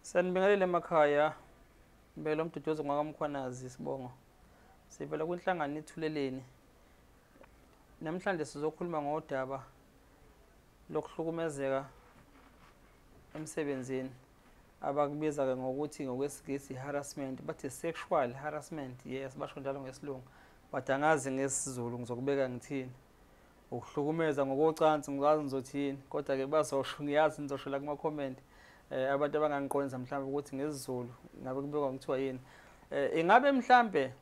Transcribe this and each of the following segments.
Sanibingelele emakhaya. Mbelo Mduduzi ngwakaMkhwanazi isibongo. Sivela kwinhlangano Ithuleleni. Namhlanje sizokhuluma ngodaba lokuhlukumezeka emsebenzini abakubiza ke ngokuthi ngokwesiNgisi harassment, bathi sexual harassment. Yes, basho njalo ngesilungu, but angazi ngesiZulu ngizokubeka ngithini. Ukuhlukumeza ngokocansi ngizazi ngizothini, kodwa ke bazosho, ngiyazi nizosho la kuma comment abantu abangangiqondisa mhlawumbe ukuthi ngesiZulu ngabe kubekwa kuthiwa yini. Ingabe mhlambe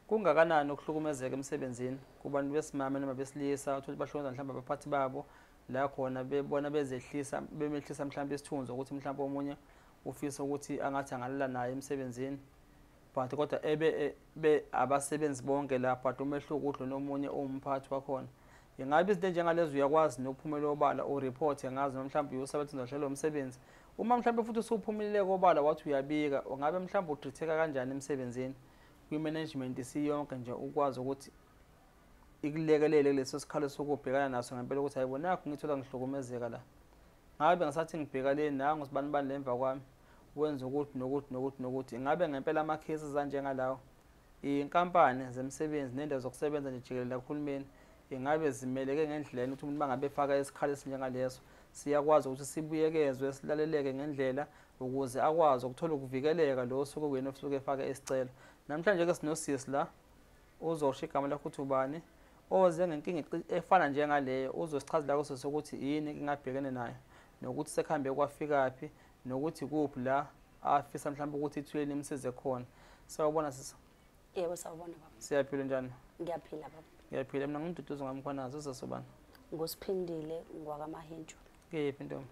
kungakanani ukuhlukumezeka emsebenzini kubantu besimame noma besilisa, uthola bahlukumeza mhlawumbe abaphathi babo la khona bebona bezehlisa, bemehlisa mhlawumbe isithunzi, ukuthi mhlawumbe omunye ufisa ukuthi angathi angalala naye emsebenzini, but kodwa ebe be abasebenzi bonke la, but umehluko udlo nomunye umphathi wakhona. Ingabe izinto enjengalezo uyakwazi nokuphumela obala ureport ngazo, noma mhlawumbe uyosebenza uzohlelwa umsebenzi? Uma mhlawumbe futhi usuphumile kobala wathi uyabika, ungabe mhlawumbe utreateka kanjani emsebenzini kwi-management isiyonke nje, ukwazi ukuthi ikulekelele kuleso sikhalo sokubhekana naso ngempela, ukuthi hayibo, nakho ngithola ngihlukumezeka la, ngabe ngisathi ngibheka le nangu sibani bani le emva kwami wenza ukuthi nokuthi nokuthi nokuthi. Ingabe ngempela ama-cases anjengalawo, iy'nkampani zemsebenzi nendawo zokusebenza nje jikelele kuhulumeni, ingabe zimeleke ngendlela ukuthi umuntu mangabe efaka isikhalo esinjengaleso siyakwazi ukuthi sibuyekezwe, silaleleke ngendlela ukuze akwazi ukuthola ukuvikeleka lo osuke kuyena osuke efaka isicelo? Namhlanje-ke sinosisi la, uzosho igama lakho ukuthi ubani, oze ngenkinga efana njengaleyo. Uzosichazela kusisi ukuthi yini inkinga abhekene nayo, nokuthi sekuhambe kwafikaphi, nokuthi kuphi la afisa mhlawumbe ukuthi Ithuleleni imsize khona. Sawubona sisi. Yebo, sawubona baba. Siyaphila, njani? Ngiyaphila baba. Ngiyaphila mina. NguMduduzi ngaMkhwanazi, uzosobani? Ngusiphindile ngwakaMahintshu. Kephi ntombi?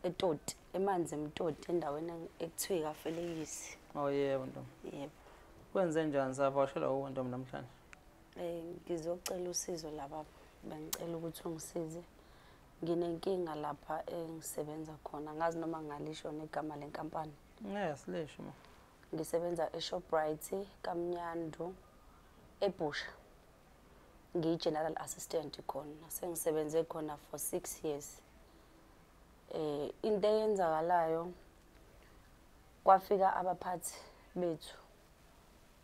EToti, emanzi emtoti, endaweni ekuthiwa ikaFelekisi. Oh yebo ntombi. Yebo. Kwenze njani, savakashelwa uwe ntombi namhlanje? Ngizocela usizo la baba. Bengicela ukuthi ungisize. Nginenkinga lapha engisebenza khona. Ngazi noma ngalisho negama lenkampani. Yes, lisho ma. Ngisebenza eShoprite kaMnyandu eBhusha. Ngiyi-general assistant khona. Sengisebenze khona for 6 years. Into eyenzakalayo, kwafika abaphathi bethu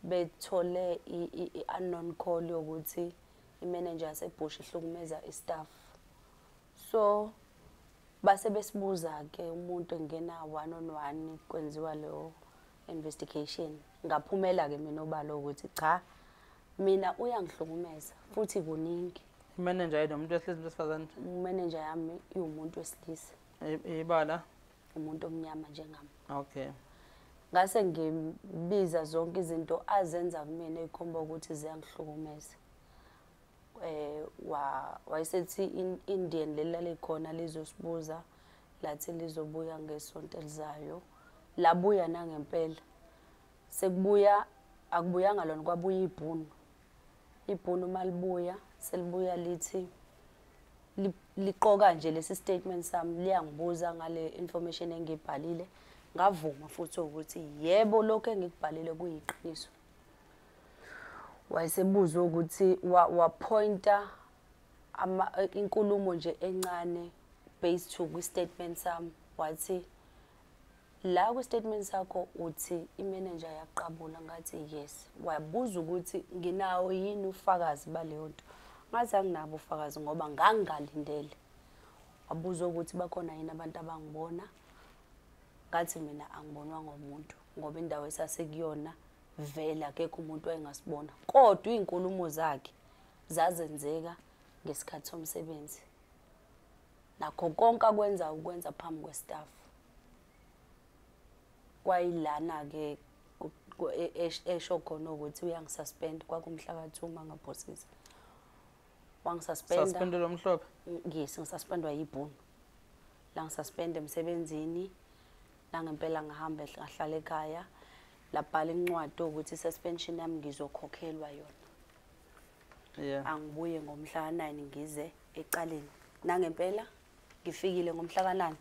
bethole i-unknown call yokuthi imanager yaseBhusha ihlukumeza istaff. So base besibuza ke, umuntu engena one on one, kwenziwa leyo investigation. Ngaphumela ke mina obala ukuthi cha, mina uyangihlukumeza futhi kuningi. Imanager yini, umuntu wesilisa, umuntu wesifazane? Umanager yami iwumuntu wesilisa. Ibala? Umuntu omnyama njengami. Okay. Ngase ngibiza zonke izinto azenza kumina ezikhomba ukuthi ziyangihlukumeza. Wa wayesethi Indian leli lalikhona lizosibuza, lathi lizobuya ngesonto elizayo. Labuya nangempela. Sekubuya, akubuyanga lona, kwabuya ibhunu. Ibhunu malibuya, selibuya lithi liqoka nje lesi statement sami, liyangibuza ngale information engibhalile. Ngavuma futhi ukuthi yebo, lokho engikubhalile kuyiqiniso. Wayesebuza ukuthi wapointa ama inkulumo nje encane based to kwi-statement sami, wathi la kwi-statement sakho uthi imanager yaqabula. Ngathi yes. Wabuza ukuthi nginawo yini ufakazi baleyo nto. Ngathi anginabo ufakazi ngoba ngangingalindele. Wabuza ukuthi bakhona yini abantu abangibona. Ngathi mina angibonwa ngomuntu ngoba indawo esasekuyona vele akekho umuntu owayengasibona, kodwa iy'nkulumo zakhe zazenzeka ngesikhathi somsebenzi, nakho konke akwenza ukwenza phambi kwestaff. Kwayilana-ke esho khona ukuthi uyangisuspend. Kwakumhla ka-2 mangaphosisa, wangisuspenda. Suspended omhlophe? Yes, ngisuspendwa yibhunu la, ngisuspend emsebenzini nangempela. Ngihamba ngahlala ekhaya, labhala incwadi ukuthi i-suspension yami ngizokhokhelwa yona. Angibuye ngomhla ka-9 ngize ecaleni. Nangempela ngifikile ngomhla ka-9,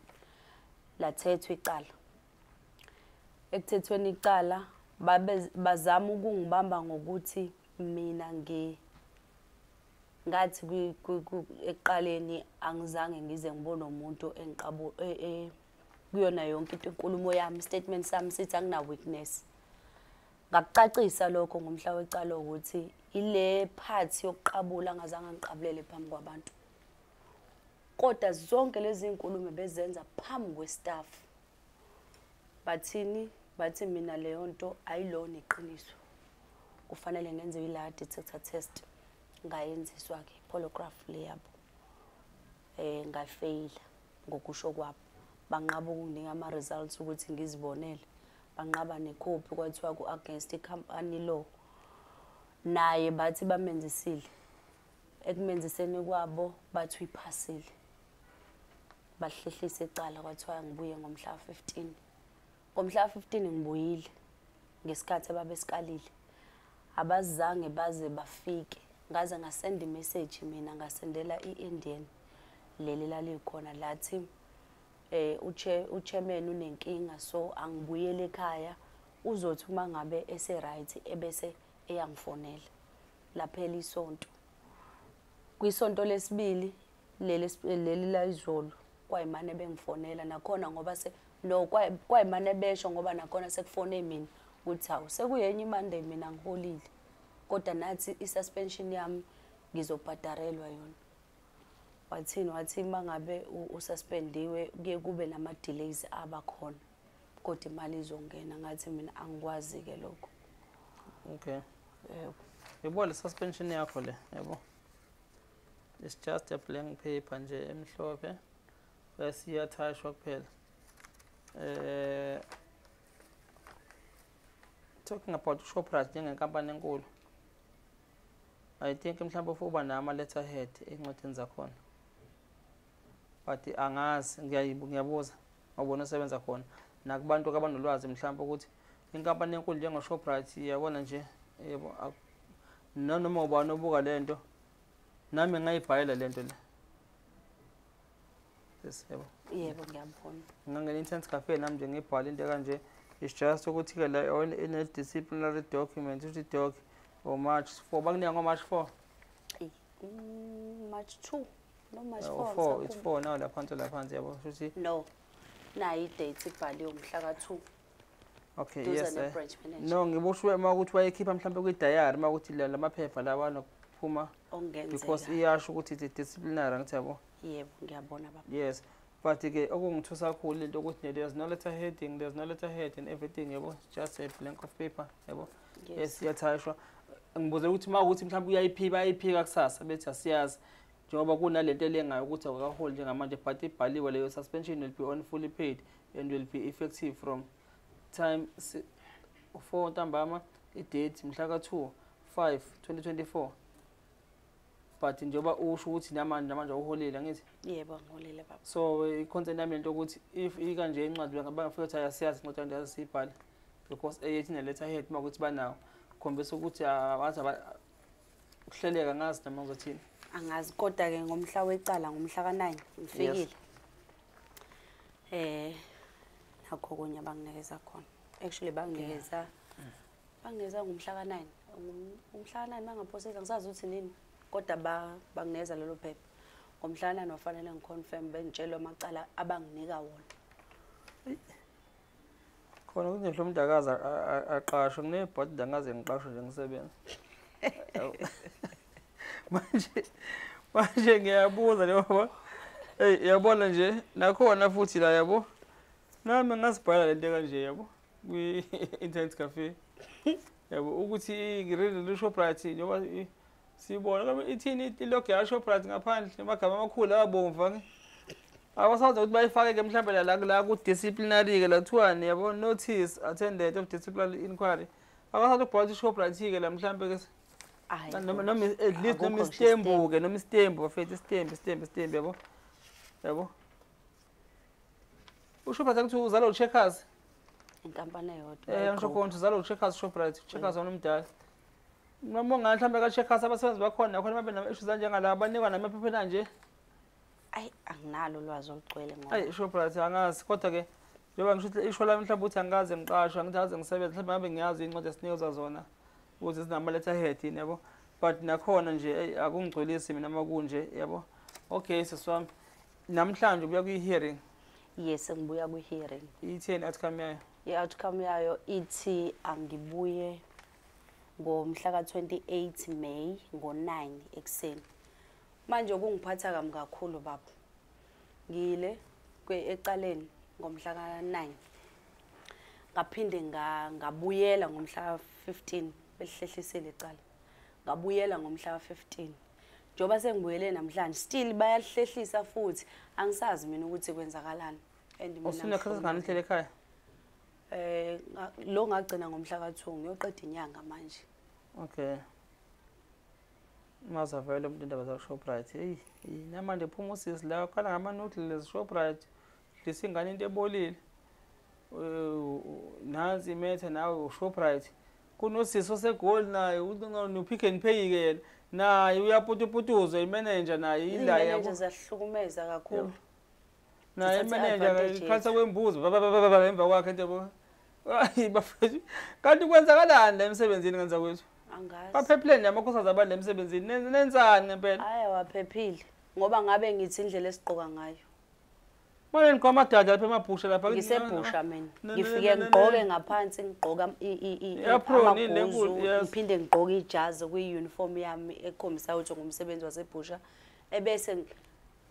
lathethwa icala. Ekuthethweni icala babe bazama ukungibamba ngokuthi mina ngathi ekuqaleni angizange ngize ngibone umuntu Kuyona yonke into inkulumo yami, statement sami sithi angina weakness. Ngakucacisa lokho ngomhla wecala ukuthi ile part yokuqabula ngazange ngiqabulele phambi kwabantu. Kodwa zonke lezi inkulumo bezenza phambi kwestaff. Bathini? Bathi mina leyo nto ayilona iqiniso. Kufanele ngenze ila detector test. Ngayenziswa ke polygraph le yabo. Ngafeyila ngokusho kwabo. Banqaba ukunginika ama results ukuthi ngizibonele. Banqaba nekhophi, kwathiwa ku against i-company law. Naye bathi bamenzisile. Ekumenziseni kwabo bathi uyiphasile. Bahlehlisa icala, kwathiwa ngibuye ngomhla 15. Ngomhla 15 ngibuyile ngesikhathi ababesikalile. Abazange baze bafike. Ngaze ngasenda imessage mina, ngasendela i-Indian leli lalikhona, lathi uchairman unenkinga, so angibuyele ekhaya, uzothi uma ngabe ese right ebese eyangifonela. Laphela isonto. Kwisonto lesibili leli la izolo kwayimane bengifonela nakhona, ngoba se no kwayimane besho ngoba nakhona sekufone mina ukuthi hawu sekuyenye iMonday mina ngiholile, kodwa nathi i-suspension yami ngizobhadarelwa yona. Wathini? Wathi mangabe ususpendiwe kuye kube nama delays abakhona, kodwa imali izongena. Ngathi mina angikwazi ke lokho. Okay. Yebo, le suspension yakho le, yebo. It's just a blank paper nje emhlophe. Bese iyathashwa kuphela. Talking about Shoprite njengenkampani enkulu, I think mhlawumbe ufuba nama letterhead encwadini zakhona. But angazi, ngiyabuza ngobona osebenza khona nakubantu abanolwazi mhlawumbe ukuthi inkampani enkulu njengoShoprite, iyabona nje, yebo, nanoma ubani obuka lento, nami ngayibhalela lento le. Yes, yebo. Yebo, ngiyabona. Ngangena internet cafe nami nje ngibhala into kanje. It's just ukuthi ke la in a disciplinary document, uthi doc or March 4, bakunika ngo March 4. March 2. No, March 4. 4, it's 4 now lapha phansi yabo. Futhi no. Nayi idate ibhaliwe mhla ka 2. Okay, yes. No, ngiboshwe uma ukuthi wayekhipha mhlawumbe kwi diary uma ukuthi lamaphepha lawa nokuphuma, because iyasho ukuthi it's disciplinary, ngithi yabo. Yebo, ngiyabona baba. Yes. But ke okungithusa kakhulu into ukuthi there's no letter heading, there's no letter head and everything, yabo, just a blank of paper, yabo. Yes, iyathashwa. Ngibuze ukuthi uma ukuthi mhlawumbe uyayiphika, ayiphika kusasa bethi asiyazi njengoba kunalento elengayo ukuthi awukaholi njengamanje, but ibhaliwe leyo suspension will be on fully paid and will be effective from time 4 ntambama, idate mhla ka 2/5/2024. But njengoba usho ukuthi namanje awuholile, angithi? Yebo, ngiholile baba. So i-concern yami lento ukuthi if ikanje incwadi bangafika ukuthi ayasiyazi incwadi kanti asiyibhale, because eyethi ne-letterhead uma ukuthi banawo khombisa ukuthi abathi ukuhleleka, ngazi noma ngizothini. Angazi, kodwa ke ngomhla wecala ngomhla ka9 ngifikile. Nakho kunye banginikeza khona. Actually banginikeza ngomhla ka9. Umhla ka9 bangaphosisa ngisazi ukuthi nini, kodwa banginikeza lelo phepha. Ngomhla ka9 wafanele ngiconfirm, bengitshelwe amacala abanginika wona. Khona ukuthi nje umdakazi aqashwe kunebhodi angaze ngiqashwe nje ngisebenze. Manje ngiyabuza le baba. Hey, yabona nje nakhona futhi la, yabo. Nami ngasibhala lento kanje, yabo, kwi internet cafe. Yabo ukuthi ngirele Shoprite njengoba sibona kabe ithini ilogo ya Shoprite ngaphandle amagama amakhulu abomvu ke. Abasazi ukuthi bayifake ke mhlawumbe la ku disciplinary ke la kuthiwani, yabo, notice attended of disciplinary inquiry. Abasazi ukubhala Shoprite ke la mhlawumbe ke noma at least noma istembu ke, noma istembu bafethu, istembu yabo. Yabo. uShoprite kuthi uzalwa uCheckers. Inkampani eyodwa. Ngisho khona uzalwa uCheckers, Shoprite, Checkers onomdala. Noma mhlawumbe kaCheckers abasebenzi bakhona nakhona babe nama issues anjengalaba banikwa namaphepha nje. Ayi, anginalo ulwazi olugcwele ngoba. Ayi, Shoprite angazi, kodwa ke njengoba ngisho ukuthi isho lami mhlawumbe ukuthi angikaze ngiqashwe, angithi aze ngisebenze, mhlawumbe ngabe ngiyazi incwadi esinikeza zona ukuthi zinama letterhead yini, yabo. But nakhona nje akungigculisi mina makunje, yabo. Okay, sisi wami, namhlanje ubuya kwi-hearing. Yes, ngibuya kwi-hearing. Itheni outcome yayo? I-outcome yayo ithi angibuye ngomhla ka-28 May ngo-9 ekuseni. Manje okungiphatha kabi kakhulu baba, ngiyile ecaleni ngomhla ka-9, ngaphinde ngabuyela ngomhla ka-15, belihlehlisile icala, ngabuyela ngomhla ka-15. Njengoba sengibuyele namhlanje still bayalihlehlisa futhi, angisazi mina ukuthi kwenzakalani. And mina Usunekhathi ngani uhlele ekhaya? Lo ngagcina ngomhla ka-2, ngiyoqeda inyanga manje. Okay. Mazavela umuntu indaba zakwa-Shoprite. Eyi, namanje phuma usisi la ukhala ngama-noodles Shoprite. Dlisa ingane into ebolile. Nansi imetha nawe uShoprite. Kunosisi oseGoli naye no-Pick n Pay-ke yena. Naye uyaputuputuza i-manager naye ila Iy'manager yabo. ziyahlukumeza kakhulu. Naye Zithatha i-manager i-advantage ikhalisa yethu. kwembuzi ba ba ba ba emva kwakhe into yabo. Hayi bafethu. Kanti kwenzakalani la emsebenzini ngenza kwethu? Angazi. Baphephile nje amakhosikazi abantu la emsebenzini. Nenzani ngempela? Hhayi awaphephile ngoba ngabe ngithi indlela esigqoka ngayo. Manje nigqoka amadada lapha emabhusha lapha. Ngisebhusha mina. Ngifike ngigqoke ngaphansi ngigqoka I-apron, yini le amaguzu, nkulu, yes. ngiphinde ngigqoke ijazi kwi-uniform yami ekhombisa ukuthi ngumsebenzi wasebhusha. Ebese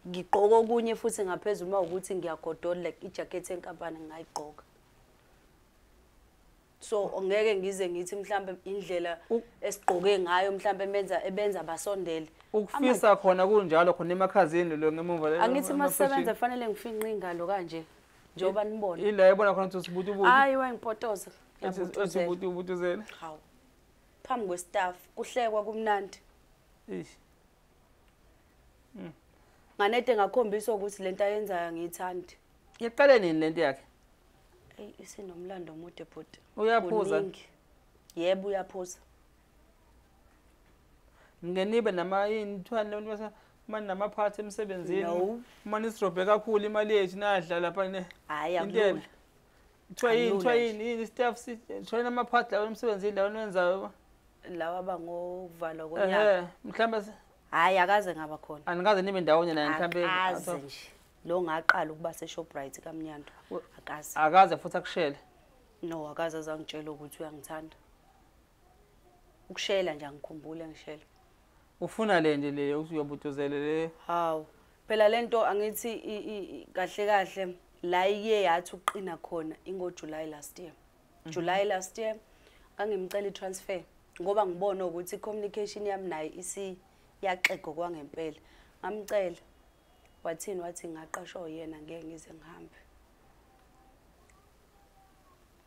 ngigqoka okunye futhi ngaphezulu uma ukuthi ngiyagodola like ijacket yenkampani ngingayigqoka. So ngeke ngize ngithi mhlambe indlela esigqoke ngayo mhlambe ebenza basondele. Ukufisa khona kunjalo khona emakhazeni lo ngemuva le. Angithi masebenza fanele ngifinqe ingalo kanje njengoba nibona. Ila yabona khona ukuthi usibutubutu. Hayi wayingipotoza. Usibutubutuzele. Hawu. Phambi kwestaff kuhlekwa kumnandi. Eish. Nganede ngakhombisa ukuthi lento ayenzayo ngiyithandi. Iqale nini lento yakhe? Ey isinomlando omude bhuti. Uyaphuza? Kuningi. Yebo uyaphuza. Ngenibe nama yini kuthiwa bese manje namaphathi emsebenzini. No. Uma nisirobhe kakhulu imali yethu nadla lapha ne. Hayi Intela. akulula. Kuthiwa yini Akulula kuthiwa nje. yini yini staff si join amaphathi lawa emsebenzini lawa niwenzayo. Lawa abangokuvalwa konyaka. Ehhe mhlawumbe Hayi akaze ngaba khona. anikaze nibe ndawonye naye mhlawumbe Akaze nje. Lo ngaqala ukuba seShoprite kaMnyandu. Akaze. Akaze futhi akushele. No akaze azangitshela ukuthi uyangithanda. Ukushela nje angikhumbule ngishela. Ufuna le nje le ukuthi uyabutuzele le. Hawu. Phela lento angithi kahle kahle la iye yathi uqina khona ingo July last year. July last year ngangimcela itransfer ngoba ngibona ukuthi communication yami naye isi yaxego kwangempela. Ngamcela wathini wathi ngaqashwa yena ngeke ngize ngihambe.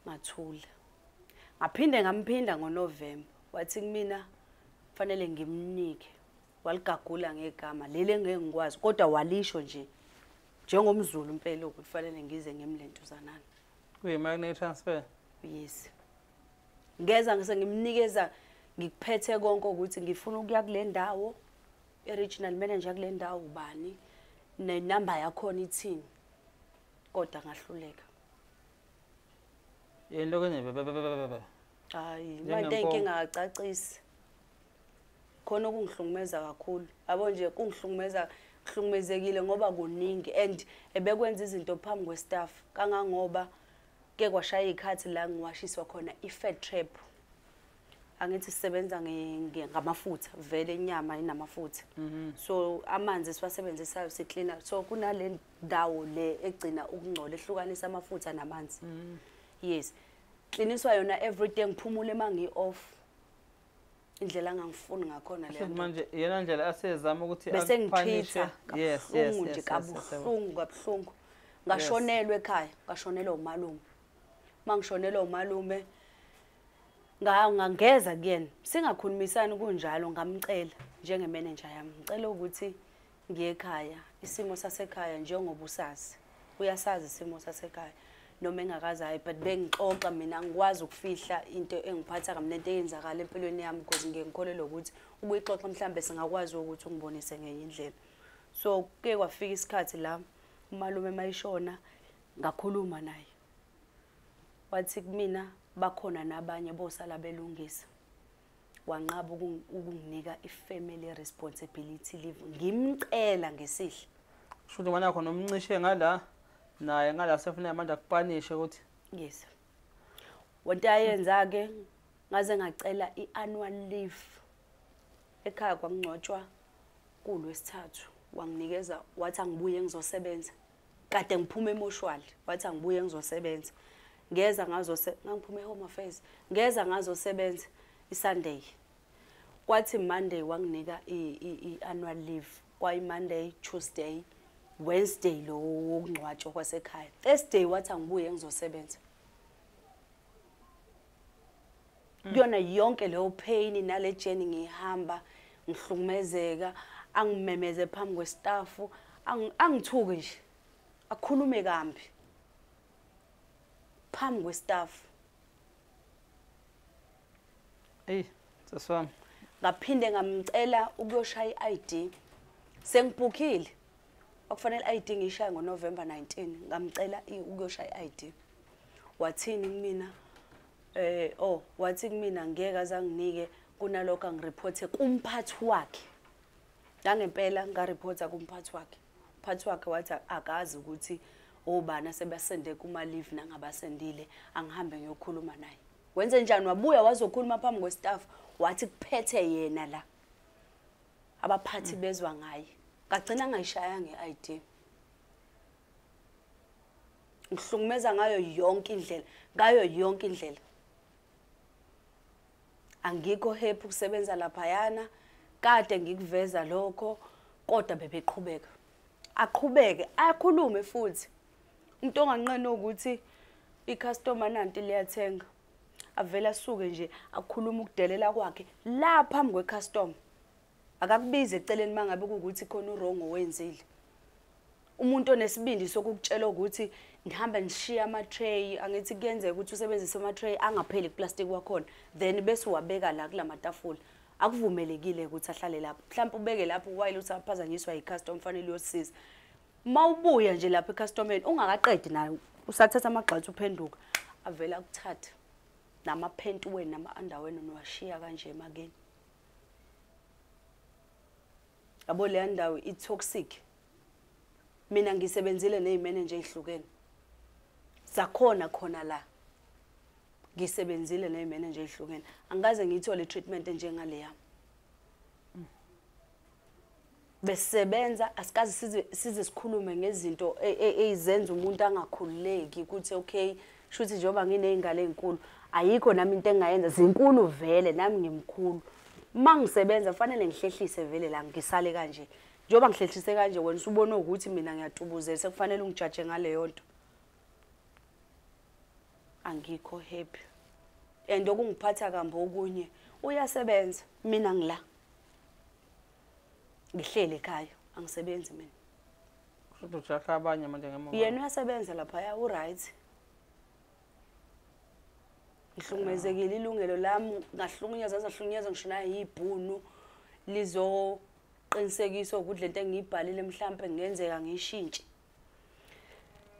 Ngathula. Ngaphinde ngamphinda ngoNovember wathi kumina fanele ngimnike. Waligagula ngegama leli engeke ngikwazi kodwa walisho nje njengomZulu impela ukuthi fanele ngize ngimlentuzanana. Kuyimali ne transfer. Yes. Ngeza ngise ngimnikeza ngikuphethe konke ukuthi ngifuna ukuya kule ndawo, i-regional manager kule ndawo ubani nenamba yakhona ithini. Kodwa ngahluleka. Yini lokho nje? Hayi, manje inkinga akacacisi. Khona okungihlukumeza kakhulu. Yabo nje kungihlukumeza, kuhlukumezekile ngoba kuningi and ebekwenza izinto phambi kwestaff kangangoba ke kwashaya ikhathi la ngiwashiswa khona i-fat trap. Angithi sisebenza ngamafutha vele inyama inamafutha. So amanzi siwasebenzisayo siklina. So kunale ndawo le egcina ukungcola ehlukanisa amafutha namanzi. Yes. Kliniswa yona every day ngiphumule mangi off. Indlela angangifuni ngakhona le nto. Manje yena ndlela asezama ukuthi bese ngitreat Yes, yes, yes. Kabuhlungu kabuhlungu. Ngashonelwa ekhaya, ngashonelwa umalume. Mangishonelwa umalume ngangeza kuyena. Singakhulumisani kunjalo ngamcela njengemanager yami. Ngicela ukuthi ngiye ekhaya, isimo sasekhaya njengoba usazi. Uyasazi isimo sasekhaya noma engakazi hayi but bengixoxa mina ngikwazi ukufihla into engiphatha kabi nento eyenzakala empilweni yami because ngiye ngikholelwa ukuthi ukuyixoxa mhlambe singakwazi ukuthi ungibonise ngenye indlela. So kuke kwafika isikhathi la umalume mayishona ngakhuluma naye. Wathi kumina bakhona nabanye bosala belungisa. Wanqaba ukunginika i-family responsibility leave. Ngimcela ngesihle. Kusho ukuthi manje khona umncishe ngala Naye ngala sefuna manje akupanishe ukuthi yes. Wento ayenza ke ngaze ngacela iannual leave. Ekhaya kwangcwatshwa kulwesithathu, wanginikeza wathi angibuye ngizosebenza. Kade ngiphume emoshwali, wathi angibuye ngizosebenza. Ngeza ngangiphume eHome Affairs, ngeza ngazosebenza iSunday. Kwathi Monday wanginika i-annual leave. Kwayi Monday, Tuesday, Wednesday lo wokungcwatshwa kwasekhaya. Thursday wathi angibuye ngizosebenza. Kuyona yonke leyo pain nale journey ngihamba ngihlukumezeka, angimemeze phambi kwestaff, angithuke nje, akhulume kambi phambi kwestaff. Ey, saswami. Ngaphinde ngamcela ukuyoshaya i-ID. Sengibhukhile. Okufanele i-ID ngiyishaye ngoNovember 19, ngamcela ukuyoshaya i-ID. Wathini kumina? Wathi kumina ngeke azanginike kunalokho angireporte kumphathi wakhe. Ngangempela ngareporta kumphathi wakhe. Umphathi wakhe wathi akazi ukuthi obani sebasende kuma leave nangabasendile, angihambe ngiyokhuluma naye. Wenze njani? Wabuya wazokhuluma phambi kwestaff, wathi kuphethe yena la. Abaphathi bezwa ngaye. Ngagcina ngayishaya nge-ID. Ngihlukumeza ngayo yonke indlela, ngayo yonke indlela. Angikho happy ukusebenza laphayana, kade ngikuveza lokho, kodwa bebeqhubeka. Aqhubeke, akhulume futhi. Umuntu onganqeni ukuthi icustomer nanti liyathenga. Avela asuke nje akhuluma ukudelela kwakhe la phambi kwecustomer. Akakubize eceleni mangabe kuukuthi khona uwrong owenzile. Umuntu onesibindi sokukutshela ukuthi ngihamba ngishiya ama tray, angithi kuyenzeka ukuthi usebenzise ama tray angapheli kuplastic wakhona, then bese uwabeka la kulamatafula. Akuvumelekile ukuthi ahlale lapho. Mhlawumbe ubeke lapho while usaphazanyiswa yicustomer fanele uyosiza. Mawubuya nje lapha ecustomereni ungakaqedi nayo, usathatha amagxathu uphenduka, avela akuthathe namaphenti wena nama-underwear niwashiya kanje emakeni. Yabo leya ndawo i-toxic. Mina ngisebenzile ney'manager ey'hlukene. Zakhona khona la. Ngisebenzile ney'manager ey'hlukene. Angikaze ngiyithole i-treatment enjengaleya. Besebenza asikaze size sikhulume ngezinto ezenza umuntu angakhululeki ukuthi okay, shuthi njengoba nginezingane ezinkulu, ayikho nami into engayenza, zinkulu vele nami ngimkhulu. Mangisebenza kufanele ngihlehlise vele la ngisale kanje. Njengoba ngihlehlise kanje wena usubona ukuthi mina ngiyatubuzela, sekufanele ungijaje ngaleyo nto. Angikho happy. And okungiphatha kambi okunye, uyasebenza, mina ngila. Ngihlele ekhaya, angisebenzi mina. Kodwa ujaha abanye manje ngemuva. Yena uyasebenza lapha, u-right. Ngihlukumezekile ilungelo lami, ngahlukunyezwa, ngahlukunyezwa ngisho nayibhunu lizoqinisekisa ukuthi lento engiyibhalile mhlambe ngenzeka ngishintshe.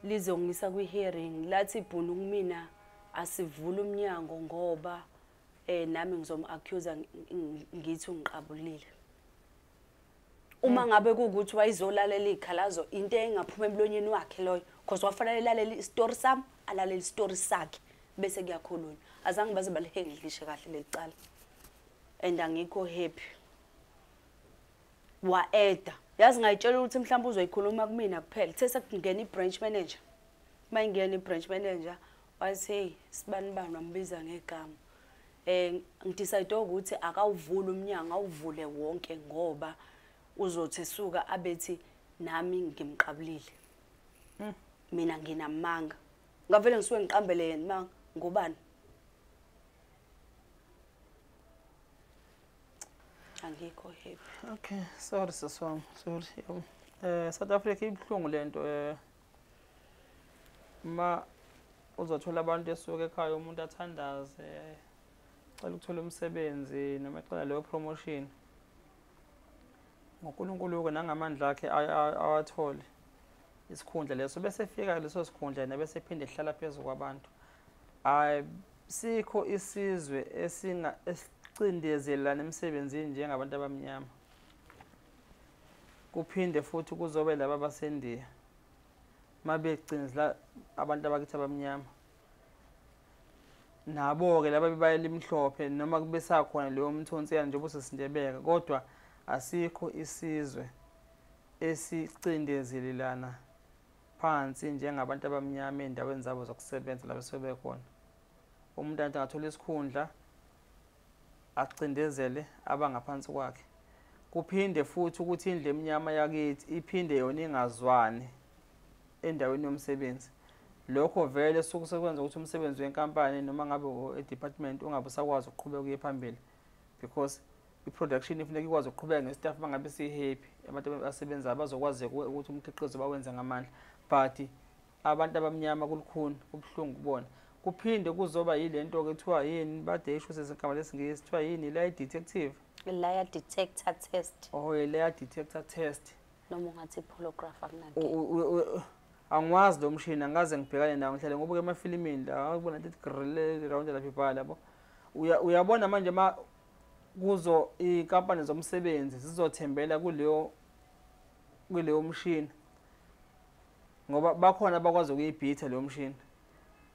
Lizongisa kwi-hearing, lathi ibhunu kumina asivule umnyango ngoba nami ngizom-accuse ngithi ungiqabulile. Uma ngabe kuwukuthi wayezolalela izikhalazo, into engaphuma emlonyeni wakhe loyo, because wafanele alalele isitori sami, alalele isitori sakhe, bese kuyakhulunywa. Azange baze balihengishe kahle leli cala. And angikho happy. Wa-eda. Yazi ngayitshela ukuthi mhlawumbe uzoyikhuluma kumina kuphela. Kuthe sekungena i-branch manager. Uma ingena i-branch manager, wathi hey, sibani bani, wambiza ngegama. Ngidecide ukuthi akawuvule umnyango, awuvule wonke ngoba uzothi esuka abethi nami ngimqabulile. Mina nginamanga. Ngavele ngisuke ngiqambele yena manga ngobani? Angikho happy. Okay, sorry siswami, sorry. South Africa ibuhlungu lento. Ma uzothola abantu esuke ekhaya umuntu athandaze, cela ukuthola umsebenzi noma ecela leyo promotion. NgoNkulunkulu ke nangamandla akhe awathole isikhundla leso, bese efika leso sikhundla yena bese ephinde ehlala phezulu kwabantu. Asikho isizwe esicindezelana emsebenzini njengabantu abamnyama. Kuphinde futhi kuzobe laba abasendiya. Mabecindezela abantu abakithi abamnyama. Nabo-ke laba bebayela imhlophe noma kubesakhona leyo mthonsiyana njengoba usesindebeka, kodwa asikho isizwe esicindezelelana phansi njengabantu abamnyama ey'ndaweni zabo zokusebenza la besuke bekhona. Umuntu angathola isikhundla acindezele abangaphansi kwakhe. Kuphinde futhi ukuthi indlu emnyama yakithi iphinde yona ingazwani endaweni yomsebenzi. Lokho vele suke sekwenza ukuthi umsebenzi wenkampani noma ngabe e-department ungabe usakwazi ukuqhubeka uye phambili, because i-production ifuneka ikwazi ukuqhubeka nge-staff bangabe si-happy, abantu abasebenzayo bazokwazi ukuthi umkhiqizo bawenze ngamandla. But abantu abamnyama kulukhuni, kubuhlungu kubona. Kuphinde kuzoba yilento-ke kuthiwa yini, bade isho sezigama lesiNgisi kuthiwa yini, lie detective. Liar detector test. Oh, liar detector test. Noma ungathi polygraph akunankinga. Angiwazi lo mshini, angikaze ngibhekane nawo, ngihlale ngobuka emafilimini la, ngibona into ethi grrrr round lapha ibhala yabo. Uyabona manje ma kuzo iy'nkampani zomsebenzi zizothembela kuleyo mshini, ngoba bakhona abakwazi ukuyibhitha leyo mshini.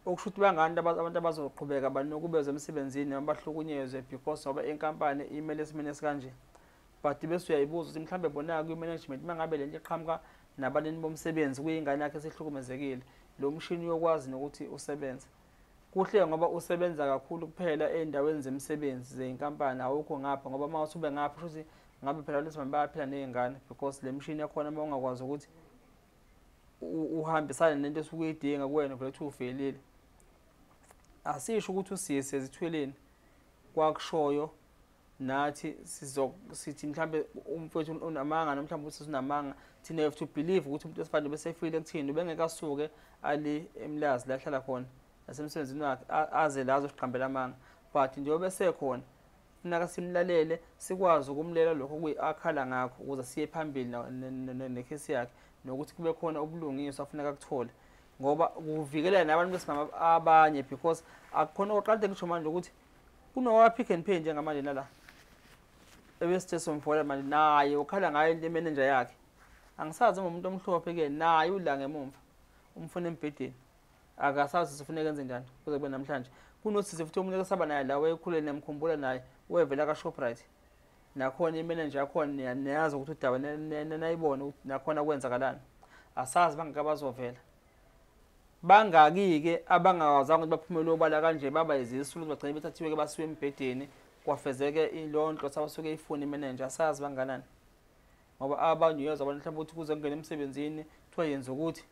Okusho ukuthi bangani abantu abazoqhubeka banokubezwa emsebenzini noma bahlukunyezwe because ngoba inkampani imele esimeni esikanje. But bese uyayibuza ukuthi mhlambe bona kwi-management uma ngabe lento iqhamuka nabalimi bomsebenzi kuyingane yakhe esihlukumezekile, lo mshini uyokwazi nokuthi usebenze. Kuhle ngoba usebenza kakhulu kuphela ey'ndaweni zemisebenzi zey'nkampani, awukho ngapha, ngoba uma usube ngapha kusho ukuthi ngabe phela abantu bayaphila ney'ngane, because le mshini yakhona uma ungakwazi ukuthi uhambisane nento osuke uyidinga kuwena vele uthi uvelile. Asisho ukuthi usise ezithweleni kwakushoyo nathi sithi mhlambe umfowethu unamanga noma mhlambe usisi unamanga, thina have to believe ukuthi umuntu wesifazane besefile kuthini, ubengeke asuke ali eMlazi la ahlala khona nasemsebenzini wakhe aze la azosiqambela amanga. But njengoba esekhona funeka simlalele, sikwazi ukumlela lokho akhala ngakho ukuze siye phambili nekhesi yakhe, nokuthi kube khona ubulungiswa afuneka akuthole, ngoba kuvikela nabantu besimame abanye, because akukhona oqale ngisho manje ukuthi kunowa Pick n Pay njengamanje nala ebesithe somfola manje naye ukhala ngayo into manager yakhe. Angisazi ngomuntu omhlophe ke naye ula ngemumva umfuna embhedeni, akasazi sifuneka enze njani kuze kube namhlanje. Kunosisi futhi omunye esaba naye la wayekhulele nemkhumbula naye wevela ka Shoprite, nakhona imanager yakhona niyazi ukuthi udaba nayibona ukuthi nakhona kwenzakalani. Asazi bangaka bazovela bangaki-ke abangakwazanga ukuthi baphumele obala kanje, baba izisulu bagcine bethathiwe-ke basiwe embhedeni, kwafezeke leyo nhloso abasuke ifuna imenenja. Asazi banganani, ngoba abanye uyezwa abantu mhlawumbe ukuthi kuze kungene emsebenzini kuthiwa yenza ukuthi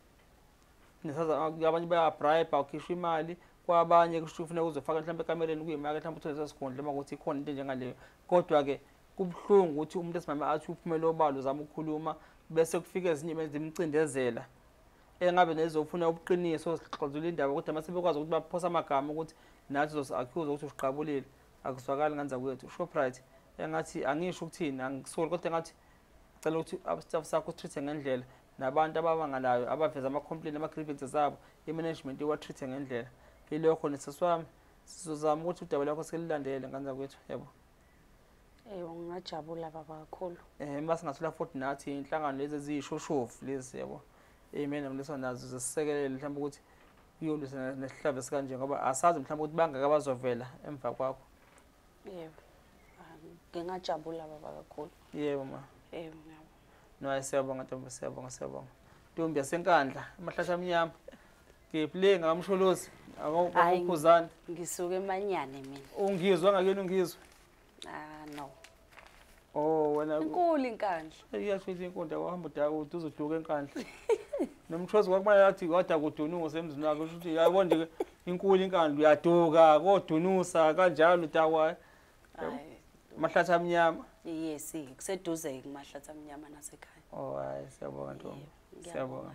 abanye bayabribe, ukhishwa imali, kwabanye kusho kufuneka uzofaka mhlawumbe ekamereni kuyimali mhlawumbe uthole leso sikhundla uma kuthi ikhona into enjengaleyo. Kodwa-ke kubuhlungu ukuthi umuntu esimame athi uphumele obala uzama ukukhuluma, bese kufika ezinye zimcindezela engabe nezofuna ubuqiniso zixazulula indaba, kodwa mase bekwazi ukuthi baphosa amagama ukuthi nathi uzosi-accuse ukuthi usiqabulile. Akuzwakali nganza kwethu. Shoprite engathi angisho ukuthini, angisoli, kodwa engathi cela ukuthi staff sakho usitreat ngendlela, nabantu ababangalayo abaveza ama-complaint ama-grievances abo, i-management iwa-treat ngendlela. Ilokho nesisi wami sizozama ukuthi udaba lwakho sililandele nganza kwethu, yabo. Eyo ngingajabula baba kakhulu. Uma singathola futhi nathi inhlangano lezi eziyishoshovu lezi, yabo, ey'mene leso nazo zisisekelele mhlawumbe ukuthi kuyolwisana nesihlava esikanje, ngoba asazi mhlawumbe ukuthi bangaka bazovela emva kwakho. Yebo, ngingajabula baba kakhulu. Yebo ma. Yebo ngiyabonga. No, siyabonga ntombi, siyabonga, siyabonga. Ntombi yaseNkandla, amahlathi amnyama. Ngiphle ngamsholozi, akukhuzani. Ngisuke emanyane mina. Ungizwa ngakini ungizwa? Ah no. Oh wena inkulu iNkandla. Iyasho ukuthi inkundla wahamba udaka uzoduka eNkandla. Nomshozi kwakumele athi kodwa kudunusa emzini wakhe, usho ukuthi yabona nje inkulu iNkandla uyaduka kodunusa kanjalo udakwa. Hayi. Amahlathi amnyama. Yes, kuseduze kumahlathi amnyama nasekhaya. Oh hayi siyabonga ntombi. Siyabonga.